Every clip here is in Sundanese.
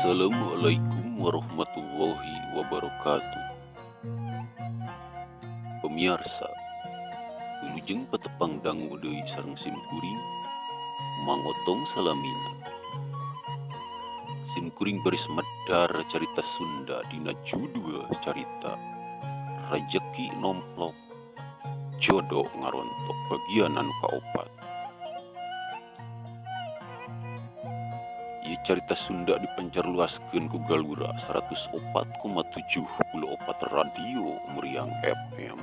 Assalamualaikum warahmatullahi wabarakatuh. Pemirsa, wilujeng patepang dangu deui sareng sim kuring Mang Otong salamina. Sim kuring baris medar carita Sunda dina judul carita Rejeki Nomplok Jodo Ngarontok bagian anu kaopat. Ieu carita Sunda dipancarluaskeun ku Galura 104,74 Radio Meriang FM.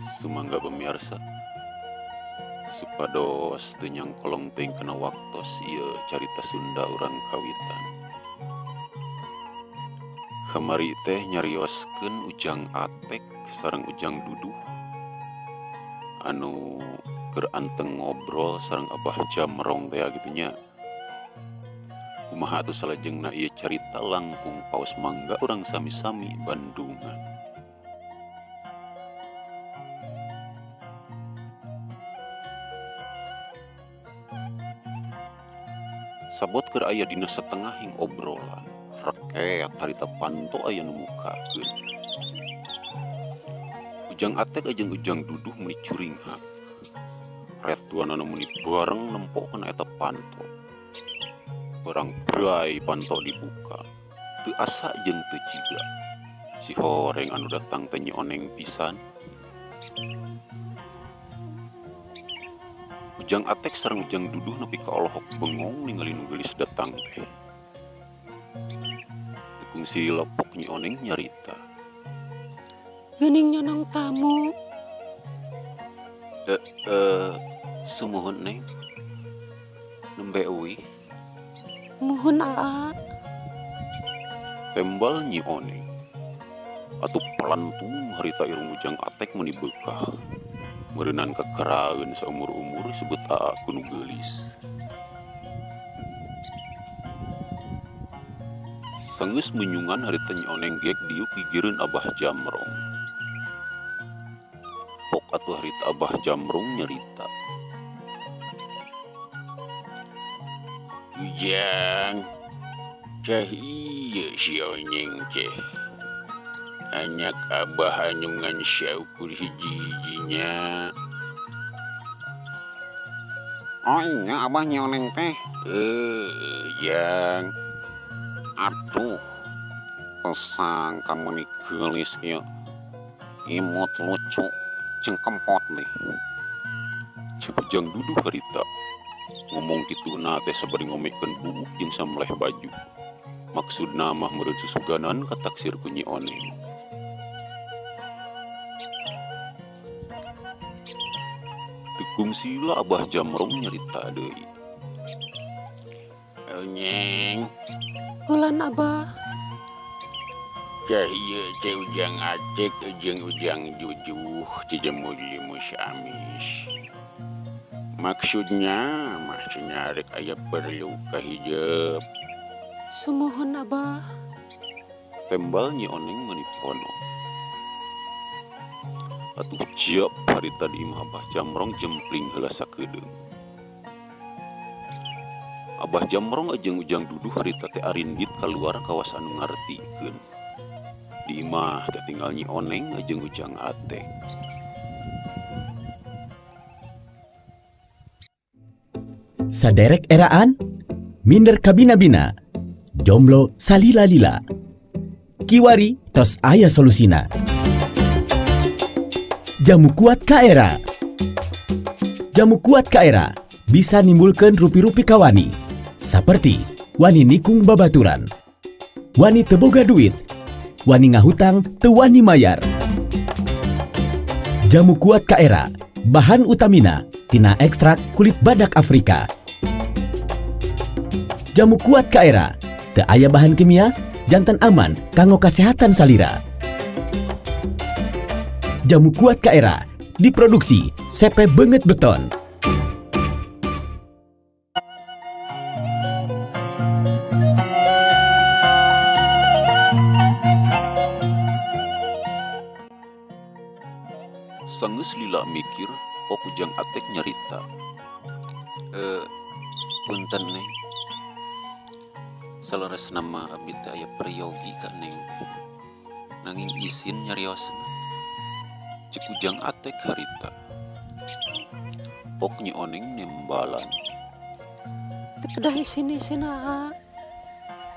Sumangga pemirsa, supados teu nyangkolong teuing kana waktos ieu carita Sunda urang kawitan. Kamari teh nyarioskeun Ujang Atek sareng Ujang Duduh anu keur anteng ngobrol sareng Abah Jamrong teh kitu nya. Kumaha atuh salajengna ieu carita langkung paos mangga urang sami-sami bandungan. Sabot keur aya dina satengahing obrolan, reket harita panto aya nu mukakeun. Ujang Atek jeung Ujang Duduh meuni curinghak. Retuanana meuni bareng nempo kana eta panto. Barang bray panto dibuka, teu asa jeung teu ciga. Si horeng anu datang teh nyi oneng pisan. Ujang Atek sareng Ujang Duduh nepi ka olohok bengong ningali nu geulis datang teh. Teu kungsi lepok nyi oneng nyarita. Geuning nyonong tamu. Sumuhun neng. Nembe euih. Muhun aa. Tembal nyi oneng. Atuh palantung harita irung Ujang Atek meuni beukah. Meureunan kekeraeun saumur-umur sebut aa ku nu geulis. Sanggeus munyungan harita nyi oneng gek diuk gigireun Abah Jamrong. Pok atuh harita Abah Jamrong nyarita. Ujang, cah ieu si oneng teh. Anyak Abah anu ngan saukur hiji-hijinya. Oh iya Abah nyi oneng teh. Ujang. Aduh, tesang kamu nih geulis ieu. Imut lucu jeung kempot nih. Ceuk Ujang Duduh harita. Ngomong kituna teh sabari ngomekeun buuk jeung sameleh baju. Maksudna mah meureun susuganan kataksir ku nyi oneng. Teu kungsi lah Abah Jamrong nyarita deui. Onyeng. Kulan Abah. Cah ieu teh Ujang Atek jeung Ujang Duduh teu limus amis. Maksudnya mah cenah rek aya perlu ka hideub. Sumuhun Abah. Tembal nyi oneng meuni pono. Atuh jiap harita di imah Abah Jamrong jempling heula sakedeung. Abah Jamrong jeung Ujang Duduh harita teh arindit kaluar kawas anu ngartikeun. Di imah teh tinggal nyi oneng jeung Ujang Atek. Saderek eraan, minder kabina-bina, jomblo salila-lila. Kiwari tos aya solusina. Jamu kuat Kaera. Jamu kuat Kaera bisa nimbulkan rupi-rupi kawani, seperti wani nikung babaturan, wani teboga duit, wani ngahutang teu wani mayar. Jamu kuat Kaera, bahan utamina tina ekstrak kulit badak Afrika. Jamu kuat Kaera, teu aya bahan kimia, janten aman kanggo kesehatan salira. Jamu kuat Kaera diproduksi CP Beungeut Beton. Sanggeus lila mikir, pok Ujang Atek nyarita. Punten Neng. Saleresna mah abdi teh aya peryogi ka Neng. Nanging isin nyariosna. Cek Ujang Atek harita. Pok Nyi Oneng nembalan. Teu kedah isin-isin aa.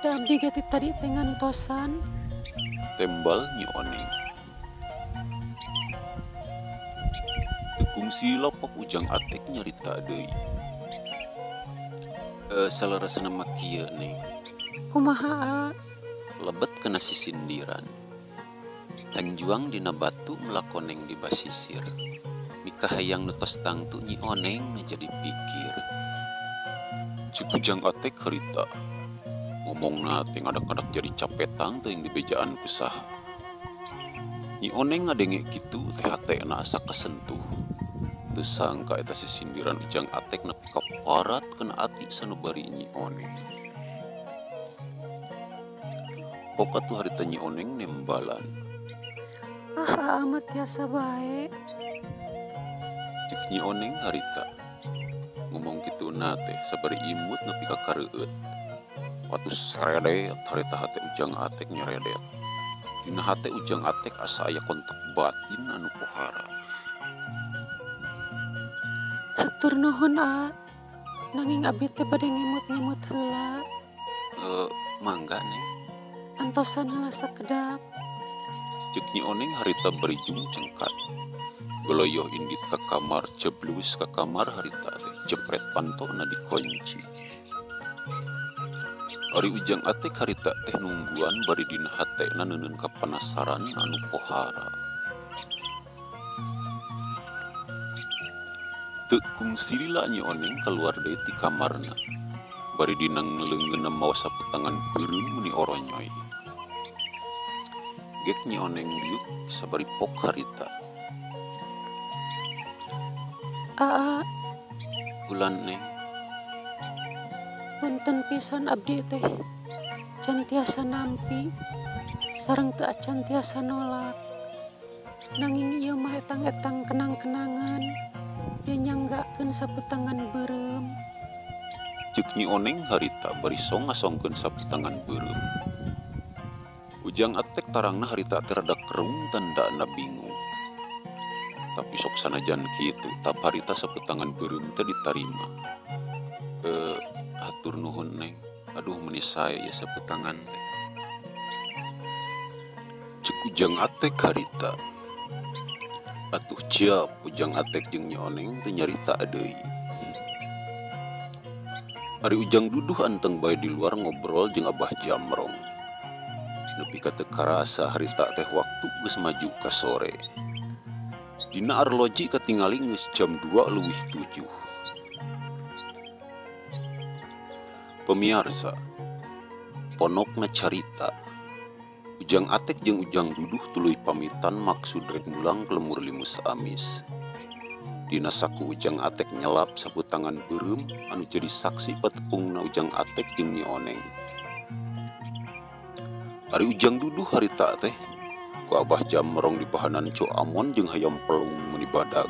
Da abdi ge ti tadi teh ngantosan. Tembal Nyi Oneng. Teu kungsi lopok Ujang Atek nyarita deui. Saleresna mah kieu Neng. Kumaha aa? Lebet kena sisindiran. Hanjuang dina batu melakoneng di basisir. Mikahayang nu tos tangtu Nyi Oneng nu jadi pikir. Cek Ujang Atek harita. Ngomongna teh ngadak-ngadak jadi capetang teuing dibejaan ku saha. Nyi Oneng ngadenge kitu teh hatena asa kasentuh. Teu sangka eta sisindiran Ujang Atek nepi ka parat kana ati sanubari Nyi Oneng. Pok atuh harita Nyi Oneng nembalan. Ah, aa mah tiasa bae. Cek Nyi Oneng harita. Ngomong kituna teh sabari imut nepi ka kareueut. Watu seredet harita hate Ujang Atek nyeredet. Dina hate Ujang Atek asa aya kontak batin anu pohara. Hatur nuhun aa. Nanging abdi teh bade ngemut-ngemut heula. Mangga Neng. Antosan heula sakedap. Cek Nyi Oneng harita bari jungcengkat. Goloyoh indit ka kamar, jeblus ka kamar harita teh jepret pantona dikunci. Ari Ujang Atek harita teh nungguan bari dina hatena neuneun kapanasaran anu pohara. Teu kungsi lila Nyi Oneng kaluar deui ti kamarna. Bari dina leungeunna mawa saputangan beureum meni oronyoy. Gek Nyi Oneng diuk sabari pok harita. Aa. Bulan Neng. Punten pisan abdi teh can tiasa nampi sareng teu acan tiasa nolak. Nanging ieu mah etang-etang kenang-kenangan ye nyanggakeun saputangan beureum. Cek Nyi Oneng harita bari song ngasongkeun saputangan beureum. Ujang Atek tarangna harita teh rada kerung tandana bingung. Tapi sok sanajan kitu tap harita saputangan beureum teh ditarima. Hatur nuhun Neng. Aduh meuni sae ieu saputangan teh. Cek Ujang Atek harita. Atuh ciap Ujang Atek jeung Nyi Oneng teh nyarita deui. Ari Ujang Duduh anteng bae di luar ngobrol jeung Abah Jamrong. Nepi ka teu karasa harita teh waktu geus maju ka sore. Dina arloji katingali geus jam 2:07. Pemiarsa, ponokna carita. Ujang Atek jeung Ujang Duduh tuluy pamitan maksud rek mulang ke lemur limus amis. Dina saku Ujang Atek nyelap saputangan beureum anu jadi saksi patepungna Ujang Atek jeung Nyi Oneng. Ari Ujang Duduh harita teh ku Abah Jamrong dipahanan Cu Amon jeung hayam pelung meuni badag.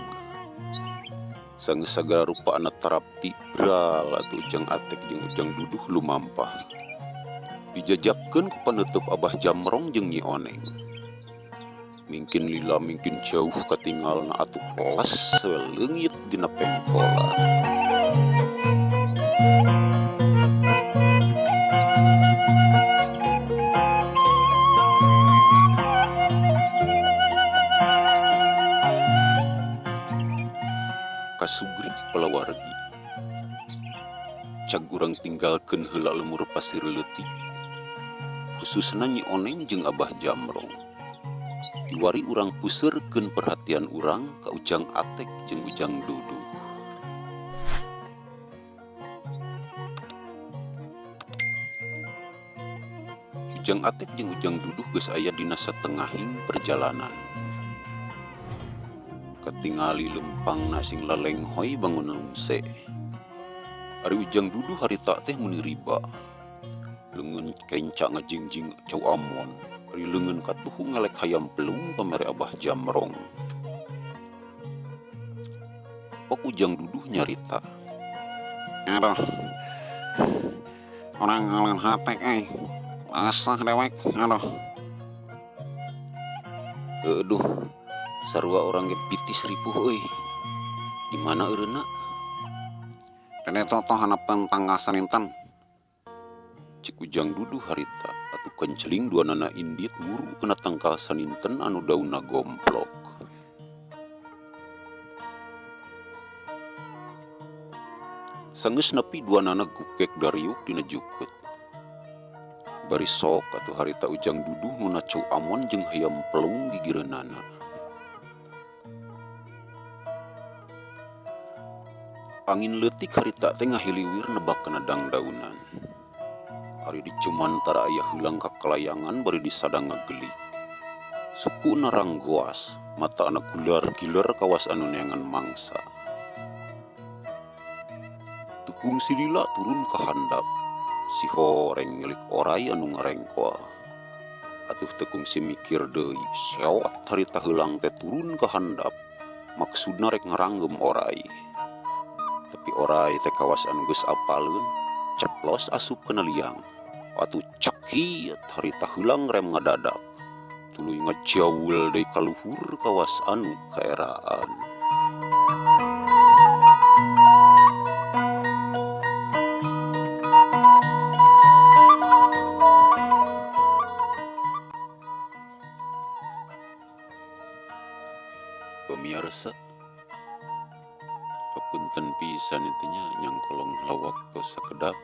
Sanggeus sagala rupa ana tarapti bral atuh Ujang Atek jeung Ujang Duduh lumampah. Dijajabkeun ku panutup Abah Jamrong jeung Nyi Oneng. Mingkin lila mingkin jauh katingalna atuh les we leungit dina pengkolan. Kasugri palawargi. Cag urang tinggalkeun heula lemur pasir leutik. Khususna Nyi Oneng jeung Abah Jamrong. Kiwari urang puseurkeun perhatian urang ka Ujang Atek jeung Ujang Duduh. Ujang Atek jeung Ujang Duduh geus aya dina satengahing perjalanan. Katingali lempangna sing lalenghoy bangun lungse. Ari Ujang Duduh harita teh meuni riba. Leungeun kenca ngajingjing Cau Amon. Ari leungeun katuhu ngalek hayam pelung pamere Abah Jamrong. Pok Ujang Duduh nyarita. Aduh. Urang ngeuleun hate euy. Lasah dewek, aduh. Aduh, sarua urang ge pitis ripuh euy. Di mana eureunna? Dede totoh hanapeun tangga saninten. Cik Ujang Duduh harita atuh kenceling duanana indit muru kana tangkal saninten anu daunna gomplok. Sanggeus nepi duanana gukek dariuk dina jukut. Bari sok atuh harita Ujang Duduh nu nacau amon jeung hayam pelung gigireunana. Angin leutik harita teh ngahiliwir nebak kana dangdaunan. Ari dicuman tara aya heulang kakelayangan bari disadang ngagelik. Sukuna ranggoas, mata anak gular-giler kawas anu neangan mangsa. Tukung silila turun ka handap. Si horeng ngelik orai anu ngarengkoa. Atuh tekung si mikir deui, sewot harita heulang teh turun ka handap. Maksudna rek ngaranggem orai. Tapi orai teh kawas anu geus apaleun, ceplos asup kana liang. Atuh cekit harita heulang rem ngadadak. Tuluy ngajaul deui ka luhur kawas anu kaeraan. Pemirsa, kapunten pisan intinya nyangkolong lawak tos sakedap.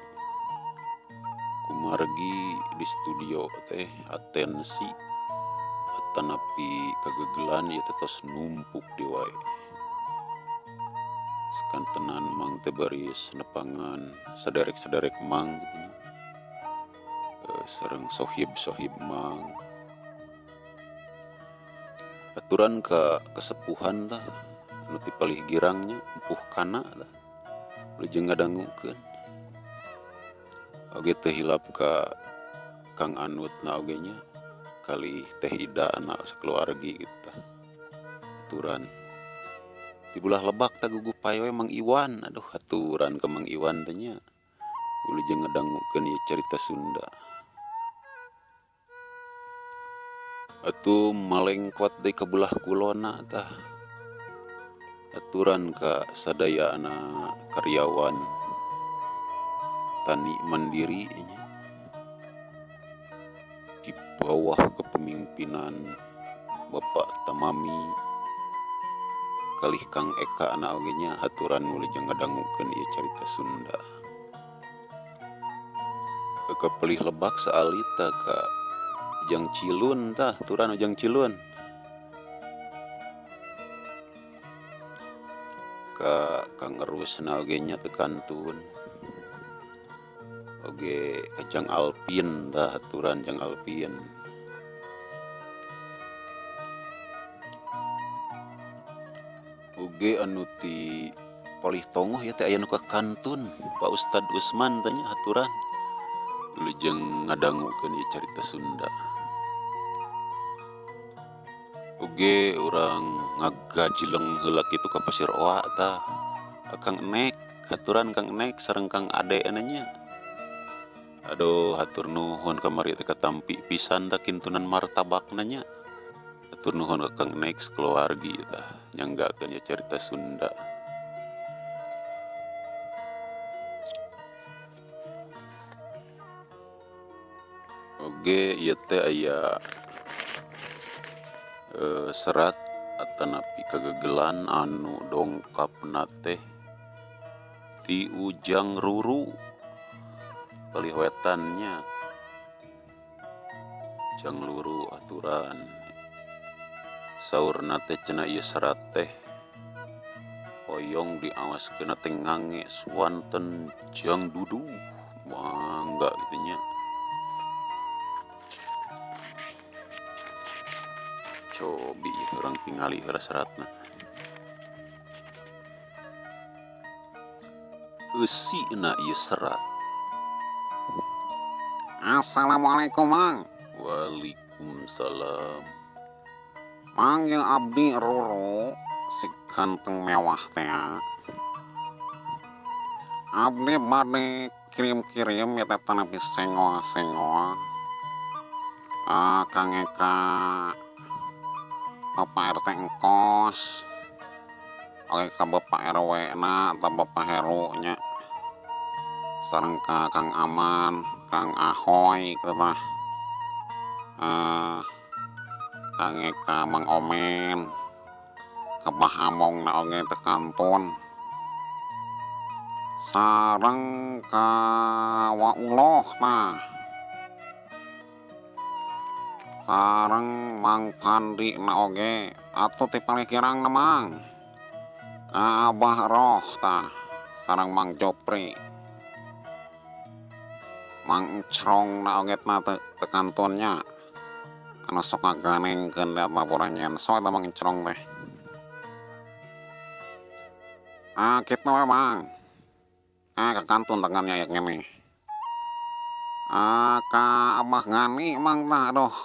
Kumargi di studio teh atensi atanapi kagegelan ieu teh tos numpuk di wae. Sakantenan mang teh baris nepangan saderek-saderek mang gitu nya. Sareng sohib-sohib mang. Aturan ka kesepuhan tah anu ti palih girangnya empuh kana tah. Leujeung ngadangukeun. Oge teu hilap ka Kang Anut na oge nya kalih Teh Ida anak sakeluargi gitu tah. Aturan di belah lebak tah gugup pae we Mang Iwan. Aduh aturan ka Mang Iwan teh nya. Wilujeng ngadangukeun ieu carita Sunda. Atuh malengkot deui ka belah kulonna tah. Aturan ka sadayana karyawan tani mandiri nya. Di bawah kepemimpinan Bapak Tamami kalih Kang Eka anak oge nya aturan wilujeng ngadangukeun ieu carita Sunda. Kapelih lebak saalita ka Ujang Cilun tah, aturan Ujang Cilun. Ka Kang Erusna oge nya teu kantun. Oge ka Jang Alpin tah, aturan Jang Alpin. Oge anu ti palih tongoh ya teh aya nu ka kantun Pak Ustad Usman teh nya aturan. Wilujeng ngadangukeun ieu carita Sunda. Oge urang ngagajleng heula kitu ka Pasir Oa tah. Kang Enek, aturan Kang Enek sareng Kang Ade nya. Aduh hatur nuhun kamari teh katampi pisan tah kintunan martabakna nya. Hatur nuhun ka Kang Enek sakeluargi tah nyanggakeun ieu carita Sunda. Oge ieu teh aya serat atanapi kagegelan anu dongkapna teh ti Ujang Ruru palih wetannya. Ujang Ruru aturan saurna teh cenah ieu serat teh hoyong diawaskeun teh ngange swanten Jang Duduh mangga kitu nya. Cobi urang tingali heula seratna. Eusina ieu serat. Assalamualaikum Mang. Waalaikumsalam. Mang jeung abdi Ruru si ganteng mewah teh. Abdi bade kirim-kirim ya teh tanapi sengoa-sengoa. Kang Eka Bapak RT engkos. Oke ka Bapak RW na atau Bapak Heru nya. Sareng ka Kang Aman, Kang Ahoy kitu tah. Kang Eka Mang Omen. Ka Bah Among na oge teu kantun. Sareng ka Wauloh tah. Sareng Mang Pandi na oge atuh ti palih kirang na Mang. Ka Abah Roh tah sareng Mang Jopri. Mang Encrong na oge na teu kantun nya. Anu sok ngaganengkeun da mah nyenso eta Mang Encrong teh. Kitu we Mang. Kakantun tangannya aya keneh. Ka Abah Ngani Mang tah aduh.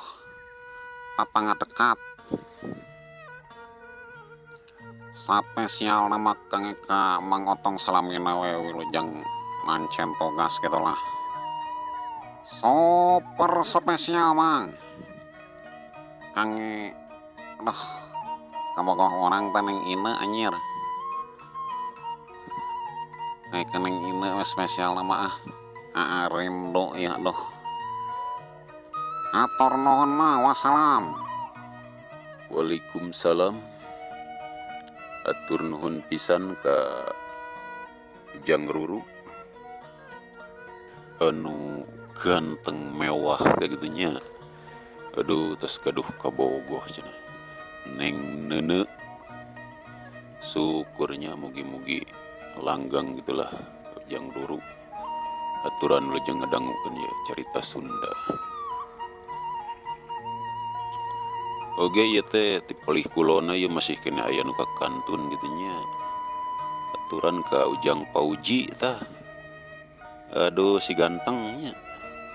Tetangga dekat. Spesial nama Kang Eka Mang Otong salamina we wilujeng mancen togas gitu lah. Super spesial Mang. Kang aduh kabogoh orang teh Neng Ine anjir. Kayak Neng Ine we spesial nama ah. Aa rindu ya aduh. Atur nuhun mah wassalam. Waalaikumsalam. Atur nuhun pisan ka Jang Ruru anu ganteng mewah kayak gitunya. Aduh tos gaduh kabogoh cenah. Neng Neune syukurnya mugi-mugi langgang gitulah Jang Ruru. Aturan wilujeng ngadangukeun ya carita Sunda. Oge ieu teh ti palih kulona ieu masih keneh aya nu kakantun kitu nya. Aturan ka Ujang Pauji tah. Aduh si ganteng nya.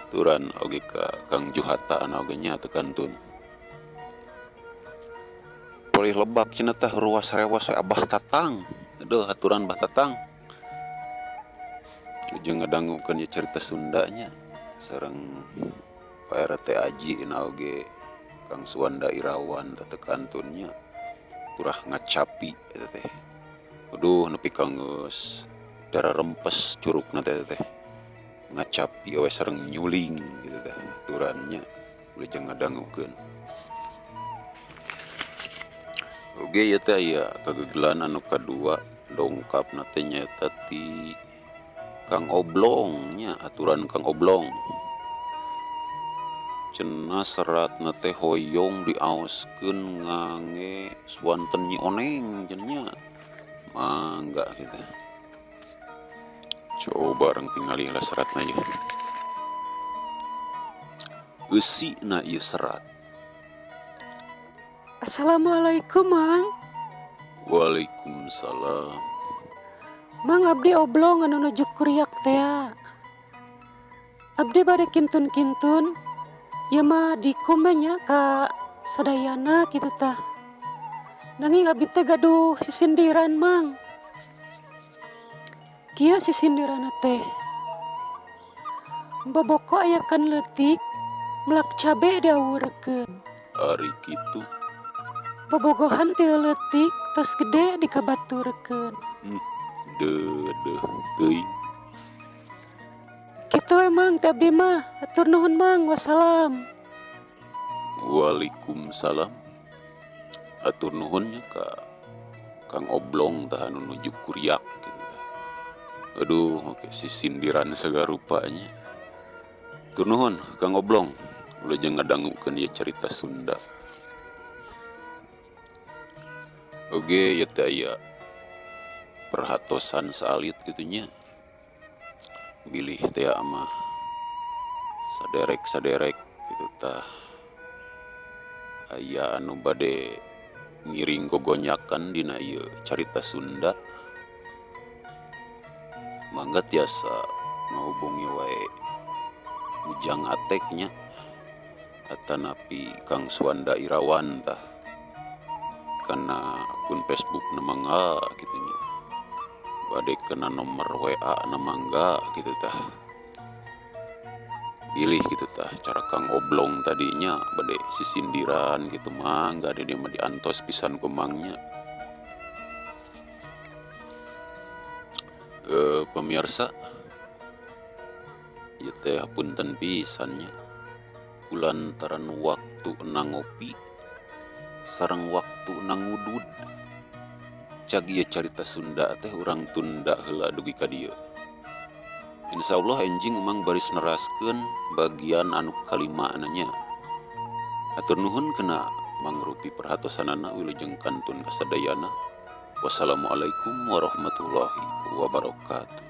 Aturan oge ka Kang Juhata anu oge nya teu kantun. Palih lebak cenah tah ruas rewas we Abah Tatang. Aduh aturan Abah Tatang. Ujang ngadangukeun ieu carita Sunda nya sareng Pak RT Aji na oge Kang Suwanda Irawan teh kantunnya turah ngacapi eta teh. Aduh nepi ka geus darah rempes curugna teh teh. Ngacapi we sareng nyuling gitu teh aturannya wilujeng ngadangukeun. Oge ieu teh aya kagegelan anu kadua dongkapna teh nyaeta ti Kang Oblong nya aturan Kang Oblong. Cenah seratna teh hoyong diaoskeun ngange suanten Nyi Oneng cenah. Mangga kitu. Coba urang tingali lah seratna ieu. Eusina ieu serat. Assalamualaikum Mang. Waalaikumsalam. Mang abdi Oblong anu nuju kuriak tea. Abdi bade kintun-kintun. Ieu mah dikum nya ka sadayana kitu tah. Nanging abdi teh gaduh sisindiran Mang. Kieu sisindiranna teh. Boboko ayakan leutik melak cabe diawurkeun. Ari kitu. Bobogohan ti leutik tos gede dikabaturkeun. Deudeuh teuing. Kitu we Mang ti abdi mah. Hatur nuhun Mang, wassalam. Waalaikumsalam. Atur nuhun nya ka Kang Oblong tah anu nuju kuriak kitu. Aduh, oke sisindiran sagarupanya. Atur nuhun Kang Oblong, wilujeng ngadangukeun ieu carita Sunda. Oge ieu teh aya perhatosan saalit kitu nya. Bilih teh mah saderek-saderek kitu tah. Aya anu bade ngiring gogonyakan dina ieu carita Sunda. Mangga tiasa ngahubungi wae Ujang Atek nya atanapi Kang Suwanda Irawan tah. Kana akun Facebook na mangga kitu nya. Bade kena nomor WA na mangga gitu tah. Bilih gitu tah cara Kang Oblong tadinya bade sisindiran gitu mangga di dieu mah diantos pisan ku Mangnya. Pemirsa, ieu teh hapunten pisan nya. Kulantaran waktu na ngopi sareng waktu na ngudud. Cag ieu carita Sunda teh urang tunda heula dugi ka dieu. Insyaallah enjing Emang baris neraskeun bagian anu kalima nya. Hatur nuhun kena mangrupi perhatosanana wilujeng kantun kasadayana. Wassalamualaikum warahmatullahi wabarakatuh.